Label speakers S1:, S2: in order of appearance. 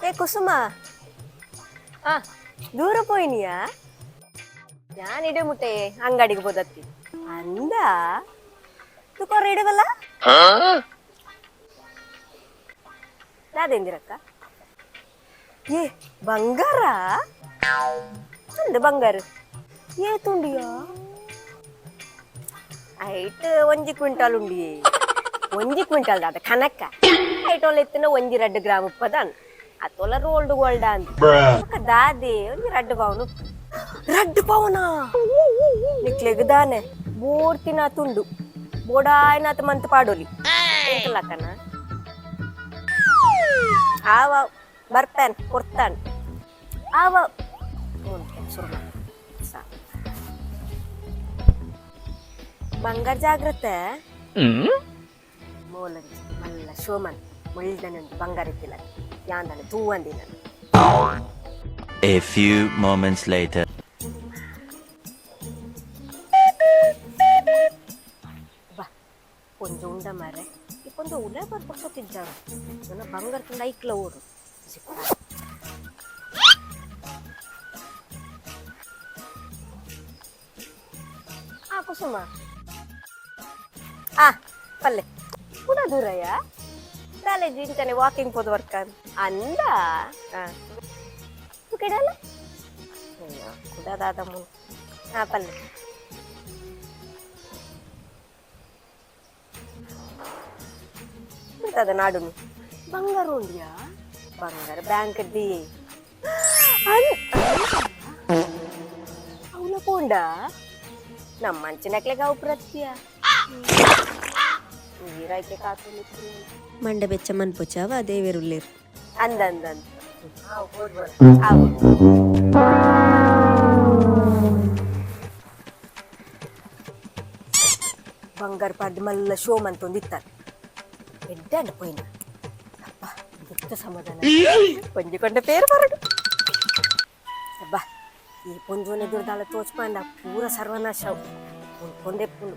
S1: ಏ ಕುಸುಮ, ಆ ದೂರ ಪೋಯಿನಿಯಾ? ನಾನು ಇಡೆ ಮುಟ್ಟೆ ಅಂಗಡಿಗೆ ಬೋದತ್ತಿ ಅಂದ ತುಕೋರ ಇಡವಲ್ಲ. ದಾದೇಂದಿರಕ್ಕ? ಏ ಬಂಗಾರ ಅಂದ ಬಂಗಾರ ಏ ತುಂಡಿಯಾ? ಐಟ್ ಒಂಜಿ ಕ್ವಿಂಟಾಲ್ ಉಂಡಿಯೇ. ಒಂಜಿ ಕ್ವಿಂಟಾಲ್ ದಾದ ಕನಕ್ಕ ಐಟ್ ಒಲ್ಲ ಎತ್ತಿನ ಒಂಜಿ ರಡ್ಡು ಗ್ರಾಮ್ ಉಪ್ಪದಾನ್ ಅತ್ತೊಲ ರೋಲ್ಡ್ ಗೋಲ್ಡ್ ಅಂತ. ಬೊಕ್ಕ ದಾದೆ ಒಂಜಿ ರಡ್ಡು ಪವನು? ರಡ್ಡು ಪವನ ನಿಕ್ಲೆಗ್ ದಾನೆ ಬೋರ್ತಿನ ತುಂಡು ಬೋಡಾಯ್ನಾತ ಮಂತ್ ಪಾಡೋಲಿ ಎಂಕಲಕ್ಕನ ಆವ ಬರ್ತಾನ್ ಕೊಡ್ತಾನ್ ಆವ ಶುರು ಸಾಕು. ಬಂಗಾರ ಜಾಗ್ರತೆ. ಮೋಲಂಜಿ ಮಲ್ಲ ಶೋಮನ್ ಮುಳ್ದನ ಬಂಗಾರ ಇತ್ತಿಲ್ಲ ಯಾಂದನ ತೂವಂದಿನ.
S2: A few moments later.
S1: ಬಾ ಕೊಂಚ ಉಂಡ ಮಾರೆ. ಈ ಕೊಂಚ ಉಲೆ ಬರ್ಪೊತ್ತಿದ್ದ ನನ್ನ ಬಂಗಾರ ತುಂಡ ಐಕ್ಲ ಓಡು. ಆ ಕುಸುಮ, ಆ ಪಲ್ಲೆ ಪುನಃ ದೂರಯ್ಯ ಕಾಲೇಜ್ ಇಂತಾನೆ ವಾಕಿಂಗ್ ಪೋದು ವರ್ಕ ಅಂದ ಕೆಡಲ್ಲ ಕುಡದಾದ ಮುನ್. ಹಾ ಪಲ್ಲೆ ಎಂತದ ನಾಡುನು ಬಂಗಾರ ಉಂಡಿಯಾ? ಬಂಗಾರ ಬ್ಯಾಂಕ್ the ಅವನ ಪೋಂಡ ನಮ್ಮ ಮಂಚಿನಕ್ಲೆಗೆ ಅವು ಪ್ರತ್ಯ ನೀರಾಯ್ಕೆ ಕಾತು.
S3: ಮಂಡ ಬೆಚ್ಚ ಮನ್ಪುಚಾವ ದೇವೆರುಲ್ಲೇರು.
S1: ಅಂದ ಅಂದ ಅಂದ ಆವು. ಬಂಗಾರ ಪಾಡ್ದು ಮಲ್ಲ ಶೋ ಮಂತೊಂದಿತ್ತಾರೆ ಎಡ್ಡಾಂಡ ಪೋಯಿನ. ಅಪ್ಪ ಗುಪ್ತ ಸಮಾಧಾನ ಪಂಜಿ ಕೊಂಡ ಪೇರು ಬರಡು. ಅಬ್ಬಾ ಈ ಪೊಂಜೋನೆ ದುರ್ದಾಳ ತೋಚ್ಪಾಂಡ ಪೂರ ಸರ್ವನಾಶ ಕೊಂಡೆ ಪುಂಡು.